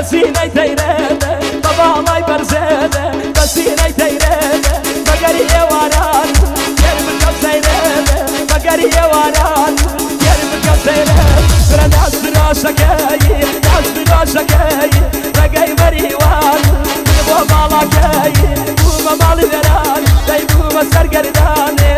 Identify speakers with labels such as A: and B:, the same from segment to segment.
A: بەسینەی تەیرێدە بە باڵای بەرزێدە بەسینەی تەیرێدە مەگەری ئێواران گەر بکەم سەیرێدە مەگەری ئێواران گەر بکەم سەیرێ فرە ناز فرۆشەکەی ناز فرۆشەکەی ڕێگەی مەریوان من بۆ ماڵاکەی بوومە ماڵی وێران دەی بوومە سەرگەردانێ.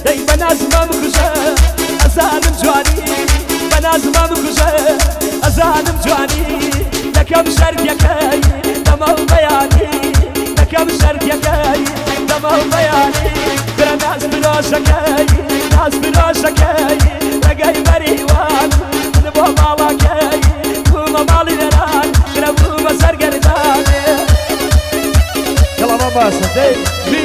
A: دەی بەنازمە بکوژە ئەزانم جوانی بەنازمە بکوژە ئەزانم جوانی دەکەم شەرتەکەی دەمەو بەیانی دەکەم شەرتەکەی دەمەو بەیانی برە ناز فرۆشەکەی ناز فرۆشەکەی ڕێگەی مەریوان من بۆ ماڵەکەی بوومە ماڵی وێران برە بوومە سەرگەردانێ.
B: يلا ما باسە دەی جی.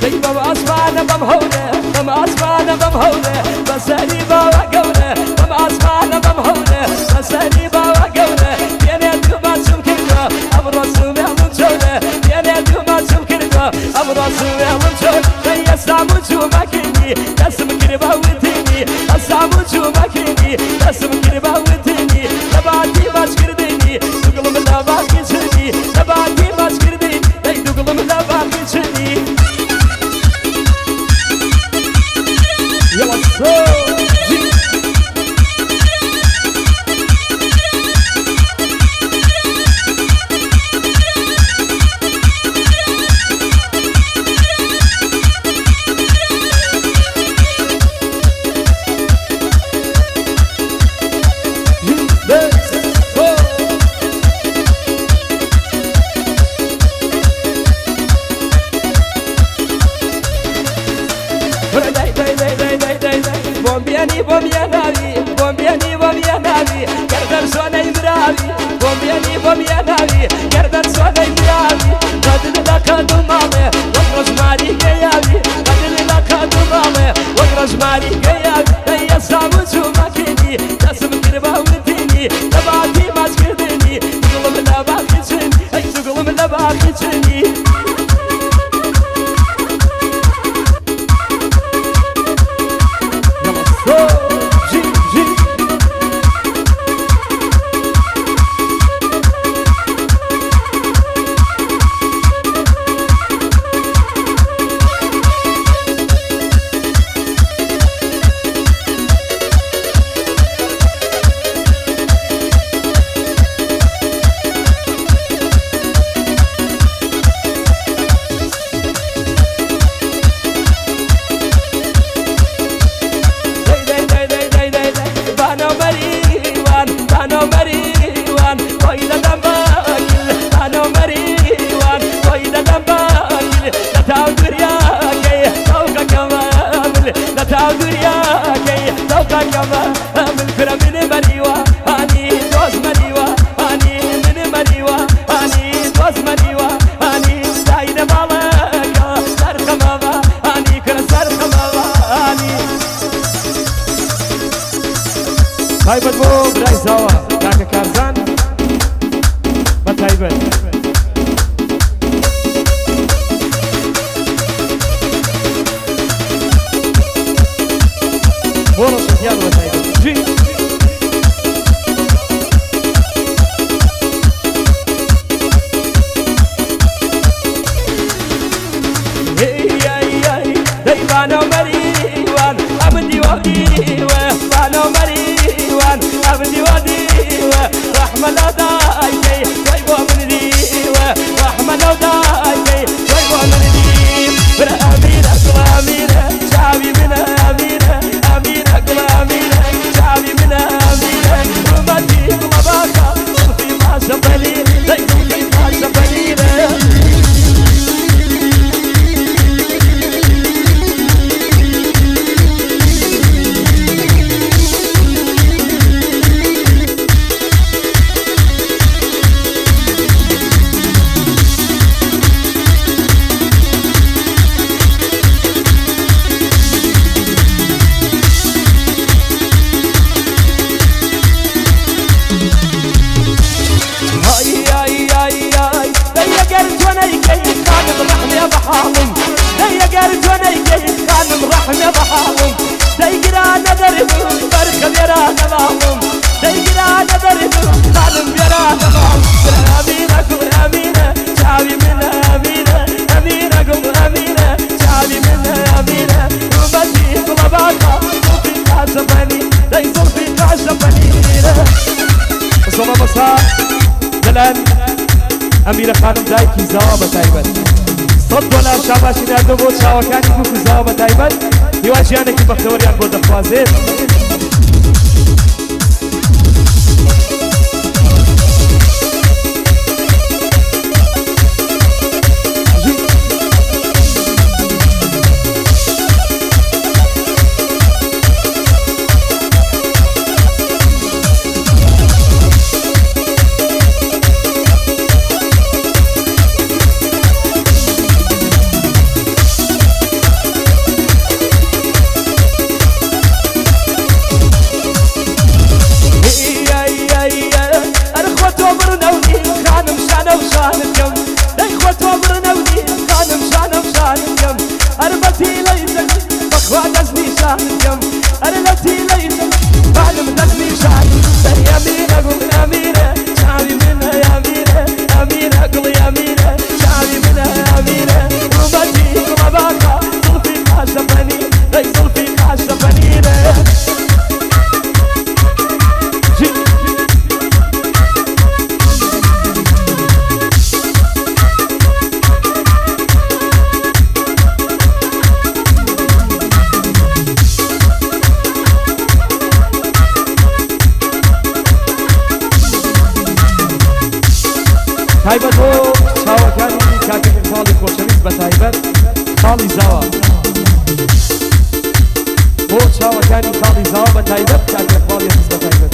A: دەی بەم ئاسمانە بەم هەورە بەم ئاسمانە بەم هەورە بەسەری باوە گەورە بەم ئاسمانە بەم هەورە بەسەری باوە گەورە دێنێ دوو ماچم کردووە ئەمڕۆ سوێڵم چۆنە دێنێ دوو ماچم کردووە ئەمڕۆ سوێڵم چۆن دەی ئەسام و چوومەکردی دەستم کرد بە وتنی ئەسام و چوومەکردی دەستم کرد بە وتنی لەباتی ماچکردنی دوگڵم لە باقی چنی لەباتی ماچکردنی دەی دوگڵم لە باقی چنی.
B: يلا سو جی. جی بس سو.
A: دەی دەی دەی دەی دەی دەی دەی بۆم بێنی بۆم یەناوی بۆم بێنی بۆم یەناوی گەردەن سۆنەی مراوی بۆم بێنی بۆم یەناوی گەردەن سۆنەی مراوی بەدل لە قەد و ماڵێ وەک ڕۆژماری گەیاوی بەدل لە قەد و ماڵێ وەک ڕۆژماری گەیاوی دەی ئەسام و چوومەکردی دەستم کرد بە وتنی لەباتی ماچکردنی دوگڵم لە باخی چنی ئەی دوگڵم لە باخی چنی.
B: يلا سو جی جی.
A: دەی دەی دەی دەی دەی دەی دەی بانۆ مەریوان بانۆ مەریوان خۆی دەدەم بەکیل بانۆ مەریوان خۆی دەدەم بەکیل لەتاو دوریاکەی تەوقەکەمە مل لەتاو دوریاکەی تەوقەکەمە مل کورە من مەریوە هانی دۆست مەریوە هانی من مەریوە هانی دۆست مەریوە هانی داینە ماڵەکە سەرخەمەوە هانی کورە سەرخەمەوە هانی.
B: تایبەت بۆ برای زاوا کاکە کارزان بە تایبەت. بۆ ڕەشیدیان بە تایبەت جی.
A: دەی بانۆ مەریوان ئەمن دیوە دیوە بانۆ مەریوان ئەمن دیوە دیوە ڕەحمە لە دایکەی وای بۆ من دیوە ڕەحمە لەو دایکەی وای بۆ من دیوە برە ئەمیرە گوڵ ئەمیرە چاوی منە ئەمیرە ئەمیرە گوڵ ئەمیرە چاوی منە ئەمیرە ڕوومەتی گوڵە باخە زوڵفی باشە بەلیرە دەی زوڵفی باشە بەلیرە. لەلایەن ئەمیرە خانم دایکی زاوا بە تایبەت 100 دۆلار شاباشی ناردووە بۆ چاوەکانی بووک و زاوا بە تایبەت هیوا ژیانێکی بەختەوەریان بۆ دەخوازێت. تایبەت بۆ چاوەکانی کاکە خاڵی خۆشەویست بە تایبەت خاڵی زاوا بۆ چاوەکانی خاڵی زاوا بە تایبەت کاکە خاڵی عەزیز بە تایبەت.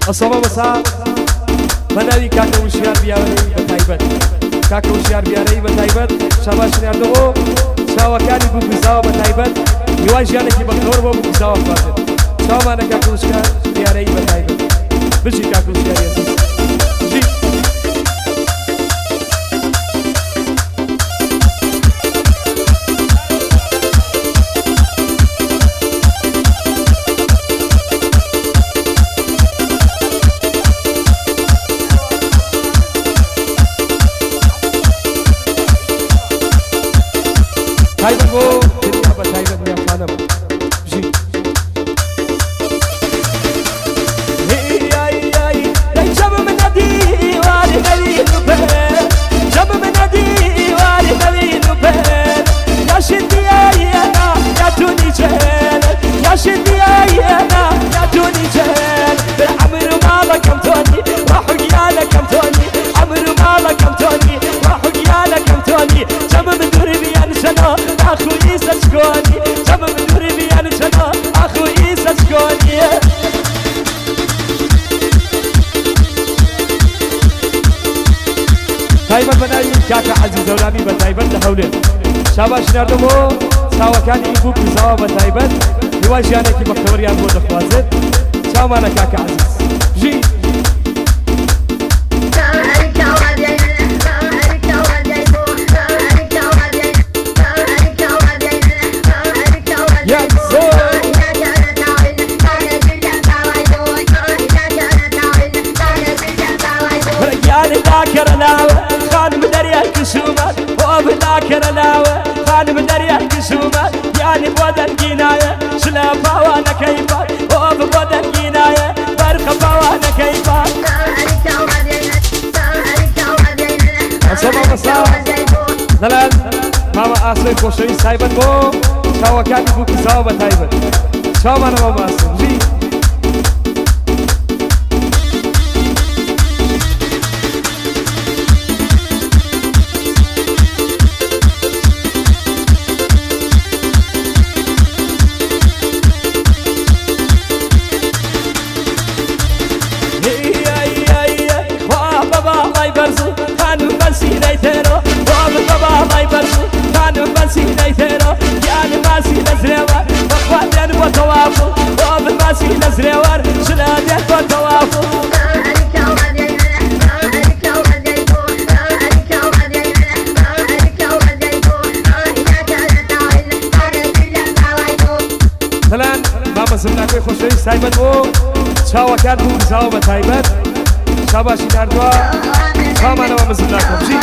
A: ئەسەڵە بەسا بە ناوی کاکە وشیار بیارەی بە تایبەت کاکە وشیار بیارەی بە تایبەت شاباش ناردەوە چاوەکانی بووک زاوا بە تایبەت هیوای ژیانێکی بەختەوەر بۆ بووک زاوا خوازێت. چاومانە کاکە وشیار بیارەی بە تایبەت. بژی کاکە وشیاری عەزیز. بژی. تایبەت بۆ دنیا بە تایبەت میان خانم. بژی. شديانا يا توني جهل بالعمر مالك توني راحوا قيالك توني عمر مالك توني راحوا قيالك توني جم بدوري بيان شنا اخو عيسى شكوني جم بدوري بيان شنا اخو عيسى شكوني
B: تایبەت بە ناوی کاکە عەزیز زەورامی بە تایبەت لە هەولێر شاباش ناردەمەوە چاوەکانی بوو بزاوە بە تایبەت هیوای ژیانێکی بەختەوەریان بۆ دەخوازێت چاومانە کاکە عەزیز ژی
A: ذاكر خانم دريا الكسومة يعني بودن جناية شلا باوانا كيفا وب بودن جناية برخ باوانا كيفا
B: أصلا بسا دلال ماما آسوي خوشوي سايبن بو شاوكاني بو كساوة بتايبن شاو ماما آسو جي تایبەت بۆ چاوەکان بوو بزاوە بە تایبەت شاباشی ناردووە چاومانەوە مزمناکۆ بژی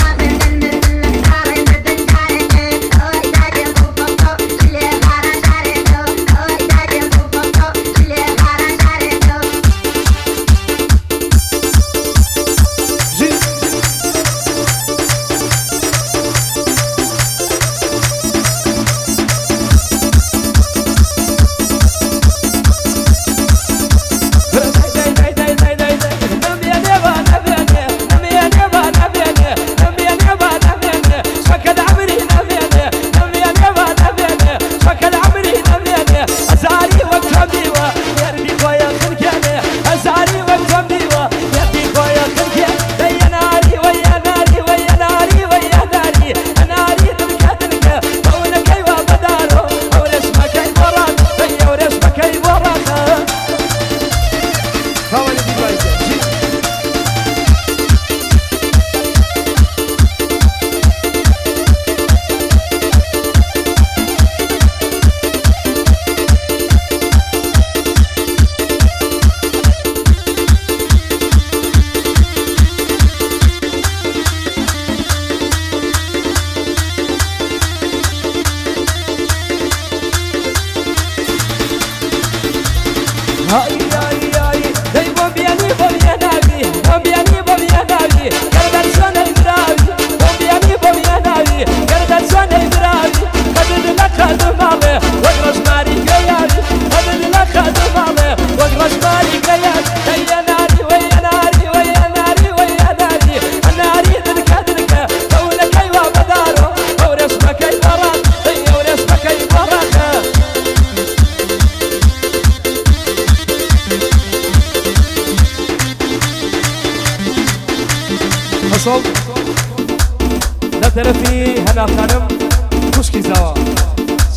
B: لە طرفی هەنا خانم خوشکی زاوە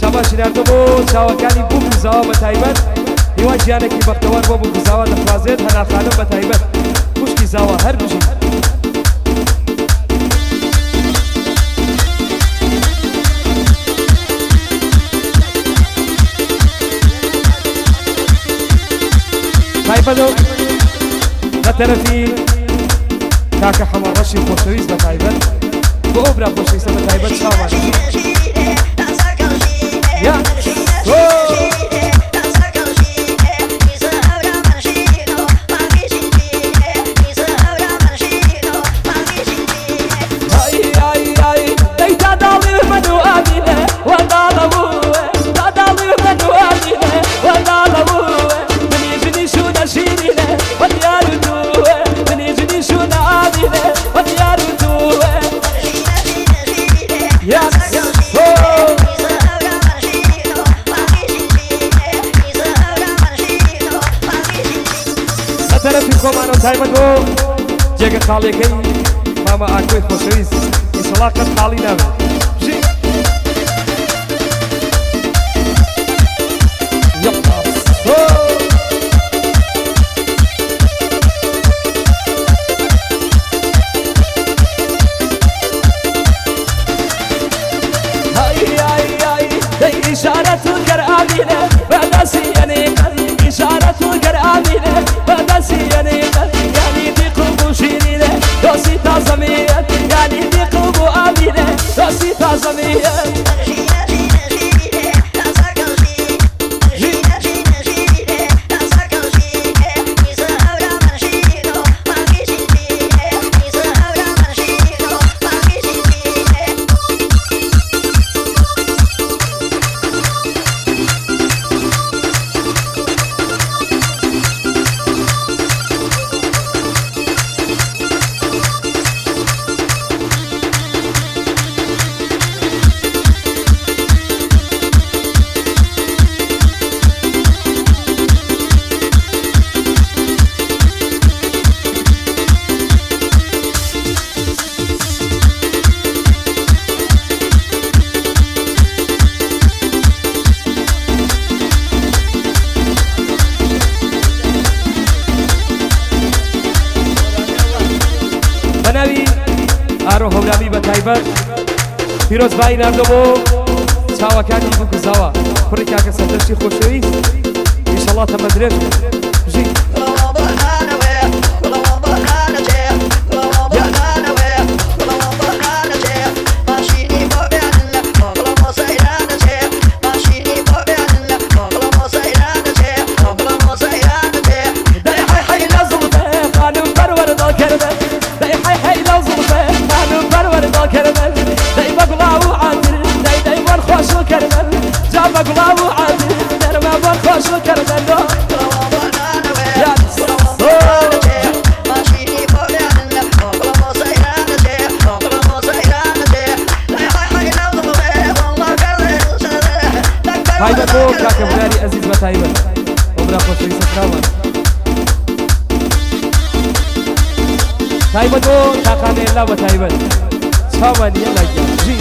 B: شاباشی ناردە بۆ چاوەکانی بوو بزاوە بە تایبەت هیوای ژیانێکی بەختەوەر بۆ بوو بزاوە دەخوازێت هەنا خانم بە تایبەت خوشکی زاوە هەر بژی تایبەت لە طرفی کاکە حەمەڕەشی خۆشەویست بە تایبەت بۆ ئەو برا خۆشەویستە بە تایبەت چاومان یا
A: ولا
B: تەرەفی خۆمانەوە تایبەت بۆ جێگە خاڵیەکەی مامە ئاکۆی خۆشەویست ئیشەڵا قەت خاڵی نابێت. ژی بەناوی ئارۆ هەورامی بە تایبەت پیرۆزبایی ناردە بۆ چاوەکانی بووک زاوا کوڕی کاکە سەردەشتی خۆشەویست ئینشەڵڵا تەمەندرێژ بێت. بژی. تایبەت بۆ کاکە هونەری ئەزیز بە تایبەت بۆ برا خۆشەویستەکراوان تایبەت بۆ تاقانەیەلا بە تایبەت چاوان یەلا گیان ژی.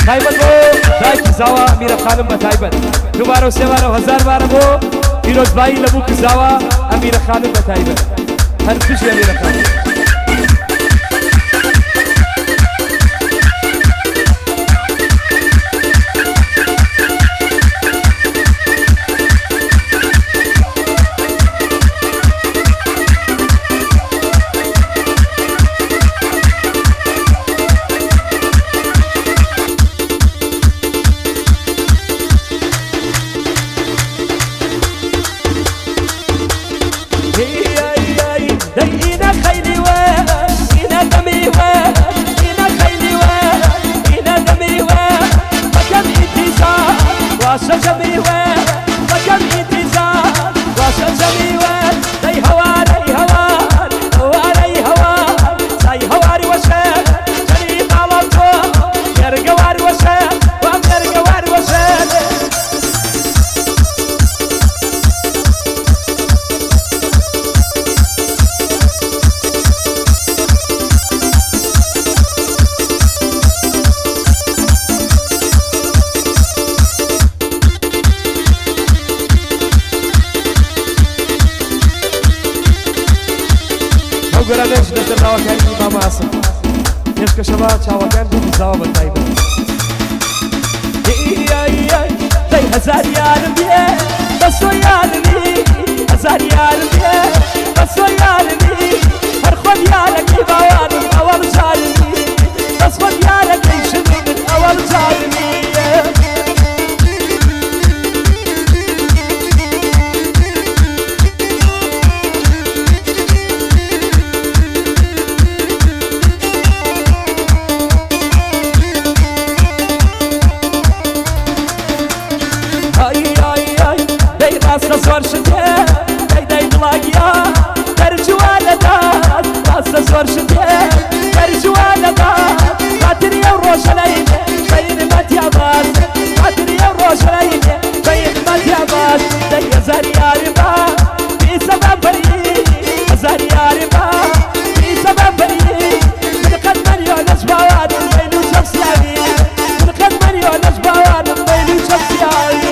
B: تایبەت بۆ دایکی زاوا ئەمیرە خانم بە تایبەت دووبارە و سێوارە و هەزار بارە بۆ پیرۆزبایی لە بووک زاوا ئەمیرە خانم بە تایبەت هەر بژی ئەمیرە خانم.
A: واشە جەمیوە بەکەم ئینتیزار واشە جەمیوە دەی هەوارەی هەوار هەوارەی هەوار سای هەوار وەشە جەری باڵام تۆ مێرگەوار وەشە وا مێرگەوار وەشە.
B: ئەو گۆرانیەش لەسەر داواکاری مامە ئاسم پێشکەشەوە چاوەکان بوو بزاوە بە تایبەت.
A: دەی هەزار یارم بێ بەسۆ یارمی هەزار یارم بێ بەسۆ یارمی هەر خۆت یارەکەی باوانم ئەوەڵ جارمی بەس خۆت یارەکەی شنی من ئەوەڵ جارمی. ئای ئای ئای دەی ڕاستە زۆر شتێ دەی دەی دڵاگیا دەرچووە لە داد ڕاستە زۆر شتێ دەرچووە لە داد خاتری ئەو ڕۆژە لەینێ بەین مەتیا باس خاتری ئەو ڕۆژە لەینێ بەین مەتیا باس دەی هەزار یاری با بیسە بە بەری هەزار یاری با بیسە بە بەری من قەت مەلیۆنەش باوانم بەین و چەپسیاوی من قەت مەلیۆنەش باوانم بەین و چەپسیاوی.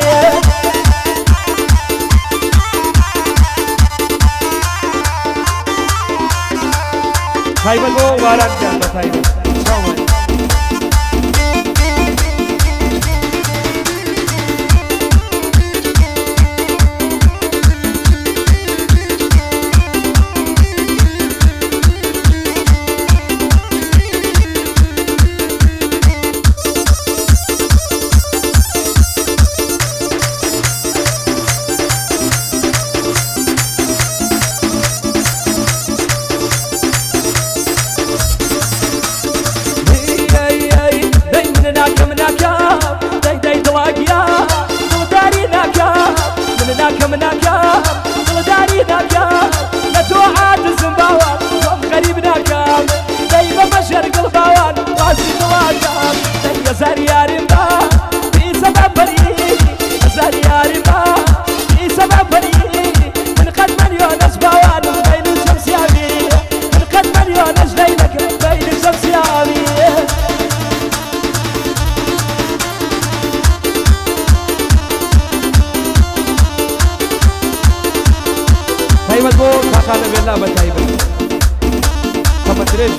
B: تایبەت بۆ واران گیان بە تایبەت چاومان.
A: دەی من ناکەم ناکەم دەی دەی دڵاگیا دڵداری ناکەم من ناکەم ناکەم دڵداری ناکەم لە تۆ عاجزم باوان تۆم غەریب ناکەم دەی بە بەژێر گڵ باوان ڕازی دڵاکەم دەی هەزار یارم با بیسە بە بەری هەزار یارم با بیسە بە بەری من قەت مەلیۆنەش باوانم بەین و چەمسیاوی من قەت مەلیۆنەش لەیلەکەم بەین و چەمسیاوی.
B: تایبەت بۆ کاکانە بێلا بە تایبەت تەمە درێژ.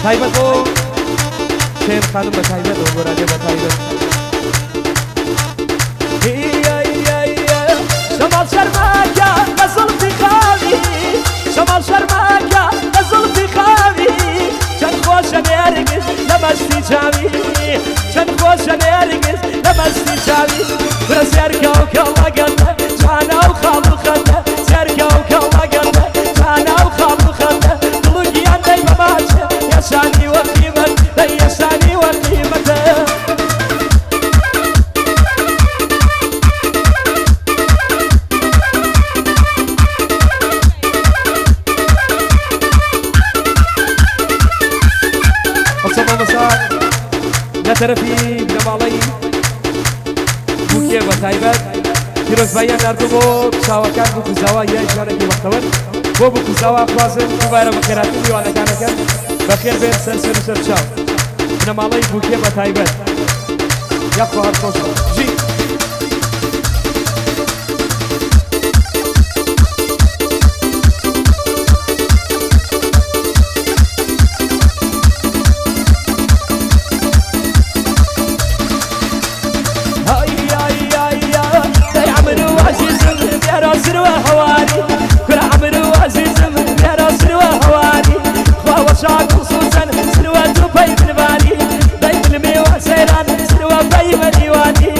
B: تایبەت بۆ شێر خانم بە تایبەت ئەو گۆرانیە بە تایبەت.
A: شەماڵ شەرماکە لە زوڵفی خاوی شەماڵ شەرماکە لە زوڵفی خاوی چەند خۆشە نێرگز لە مەستی چاوی چەند خۆشە نێرگز لە مەستی چاوی برە سێرکە و کەڵەگەندە جوانە و خاڵ و خەندە سێرکە و کەڵەگەندە جوانە و خاڵ و خەندە دڵ و گیان دەی بەماچێ یەشانی وە قیمەت دەی یەشانی وە قیمەتە.
B: لە تەرەفی بنەماڵەی بووکێ بە تایبەت پیرۆزباییان ناردوو بۆ چاوەکان بوو کوزاوا یای ژیانێکی بەختەوەر بۆ بوو کوزاوا خوازن دووبارە بەخێراتن میوانەکانەکەن بەخێر بێن سەر سەر و سەر چاو بنەماڵەی بووکێ بە تایبەت یاخوا هەر خۆش بن. ژی
A: سروە سروە هەواری كل عمر وعزيزم يا سروة هواري خوا وشاك خصوصا سروة دبي بالبالي داي بالميوة سيران سروة بي بالديواني.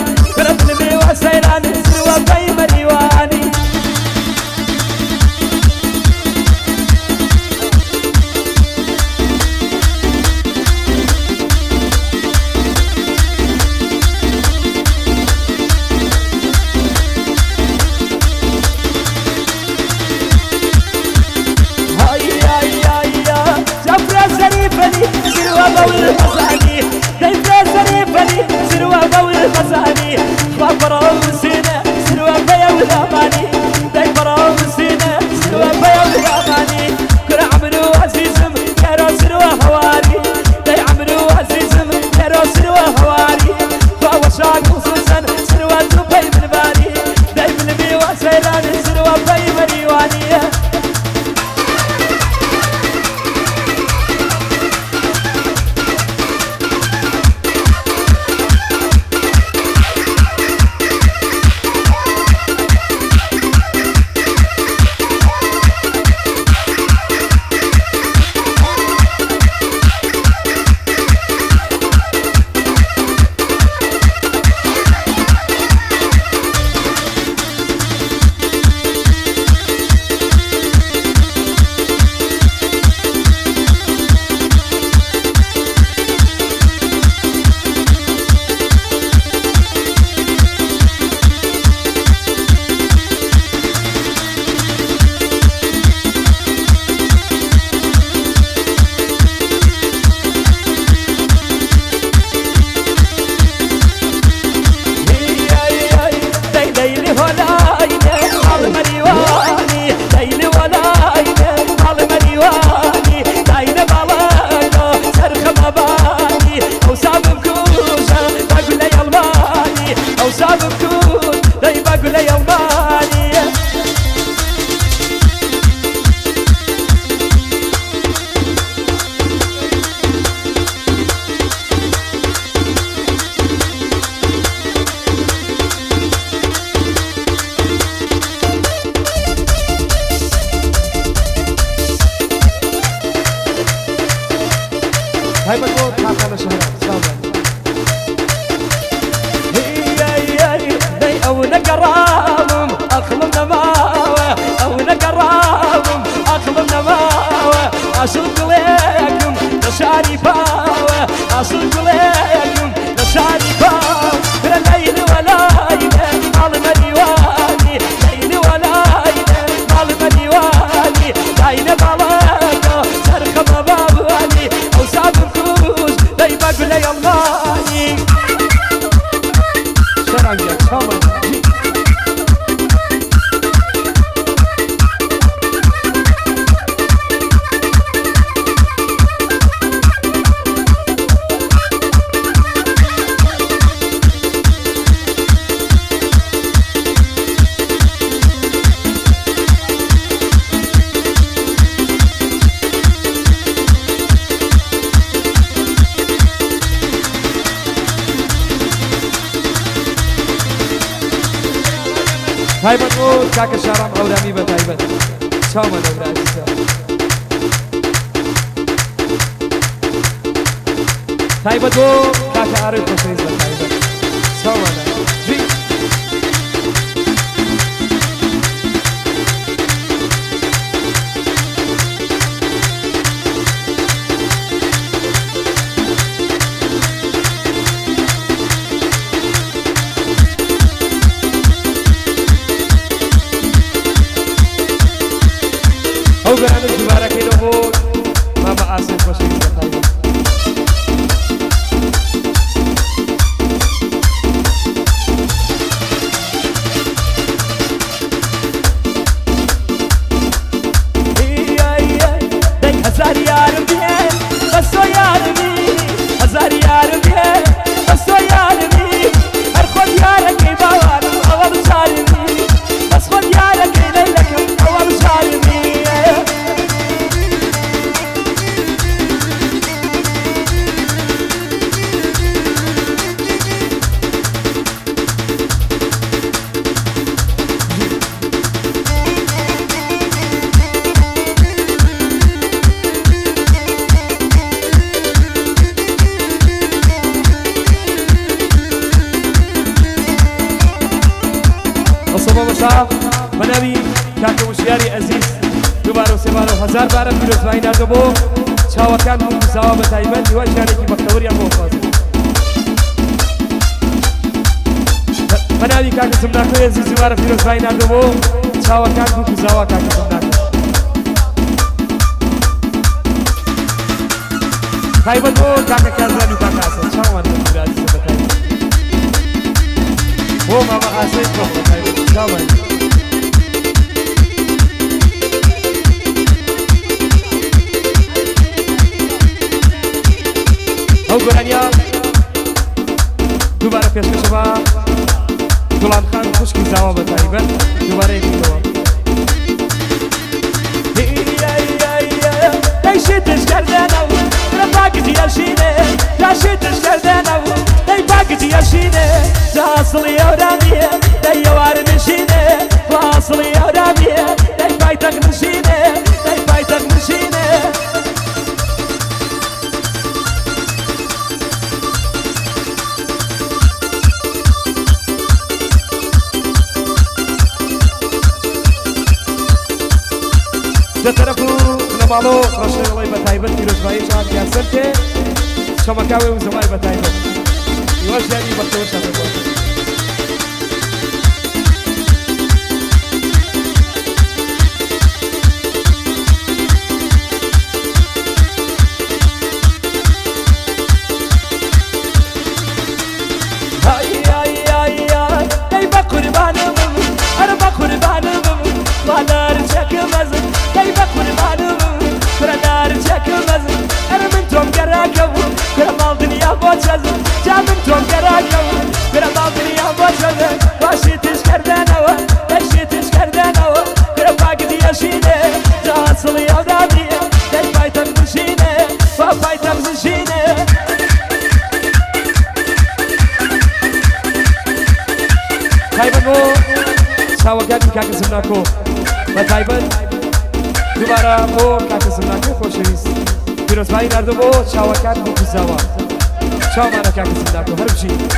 A: خوا بەڕەو سینە سروە بەیە ولامانی دای بەڕەو سینە سروە بەیە ولامانی کورە عەمرو عەزیزم کەرۆ سروە هەواری دای عەمرو عەزیزم کەرۆ سروە هەواری خوا وەشاک خصوصا سروە تو پەی منباری دای بلبی وەسەیران سروە پەی مەریوانیە.
B: تایبەت بۆ کاکانە شەهرام چاومان.
A: دەی ئەو نەگەڕاوم ئەقڵم نەماوە ئەو نەگەڕاوم ئەقڵم نەماوە ئاسڵ گوڵێکم لە شاری باوە ئاسڵ گوڵێکم لە شاری باوە لەیل وەلاینە ماڵ مەریوانی لەیل وەلاینە ماڵ مەریوانی داینە باڵەکە سەرخەمە بابوانی ئەو سابم کوژ دەی بە گولەی ئەڵمانی.
B: شەرام گیان چاومان. تایبەت بۆ کاکە شارام هەورامی بە تایبەت چاومان ئەو برا عەزیزە. تایبەت بۆ کاکە ئارۆی خۆشەویست بە تایبەت چاومانە. جی ئەو گەرانە دووبارەکەینەوە بۆ مامە ئاسۆی خۆشەویست بە تایبەت.
A: دەی هەزار یارم بێ بەس تۆ یارمی هەزار یارم بێ بەس تۆ یارمی هەر خۆت یارەکەی باوانم ئەوە بچارمی بەس خۆت یارەکەی لەیلەکەم ئەوە بچارمی.
B: ئەسڵ مامۆستا بە ناوی کاکە وشیاری ئەزیز دووبارە و سێبارە و هەزار بارە پیرۆزبایی ناردە بۆ چاوەکان بوو زاوا بە تایبەت هیوای ژیانێکی بەختەوەریان بۆ خوازن. بە ناوی کاکە زمناکۆی ئەزیز دووبارە پیرۆزبایی ناردە بۆ چاوەکان بوو زاوا کاکە زمناکۆ. تایبەت بۆ کاکە کارزان و کاکە ئاسان چاومان لە برا عەزیزە بە تایبەت. بۆ مامە ئاسۆی خۆم بە تایبەت چاومان. ئەو گۆرانیە دووبارە پێشکەشە بە گوڵان خان خوشکی زاوا بە تایبەت دووبارە یەکەوە.
A: دەی کردنەوە لە پاکتی ئەشینێ داشتش کردنەوە دەی پاکتی ئەشینێ جاسڵی ئەورامیە دەی یەوار نشینێ واسڵی ئەورامیە دەی پایتەخت نشینێ دەی پایتەخت نشینێ.
B: لە تەرەف و بنەماڵە و ڕەشەوەڵی بە تایبەت پیرۆزبایی چاکیان سەرتێ چەمەکاوێ و زەمای بە تایبەت هیوا ژیانی بەختەوەر شاد بێت.
A: ئای ئای ئای ئای دەی بە قوربانم ئەرە بە قوربانم وا نارچەکم ئەزم دەی بە قوربانم کورە نارچەکم ئەزم ئەرە من تۆم گەراکەم کورە ماڵ دنیا بۆ چەزم جا من تۆم گەراکەم کورە ماڵ دنیا بۆ چەزم باشی تش کردنەوە دەشی تش کردنەوە کورە پاکتی ئەشینێ جاسڵی ئەورامیە دەی پایتەخت نشینێ وا پایتەخت نشینێ.
B: تایبەت بۆ چاوەکانی کاکە زمناکۆ بە تایبەت دووبارە بۆ کاکە زمناکۆ خۆشەویست پیرۆزبایی ناردە بۆ چاوەکان بۆ کوزاوە. چاومانە کاکە زمناکۆ هەر بژی.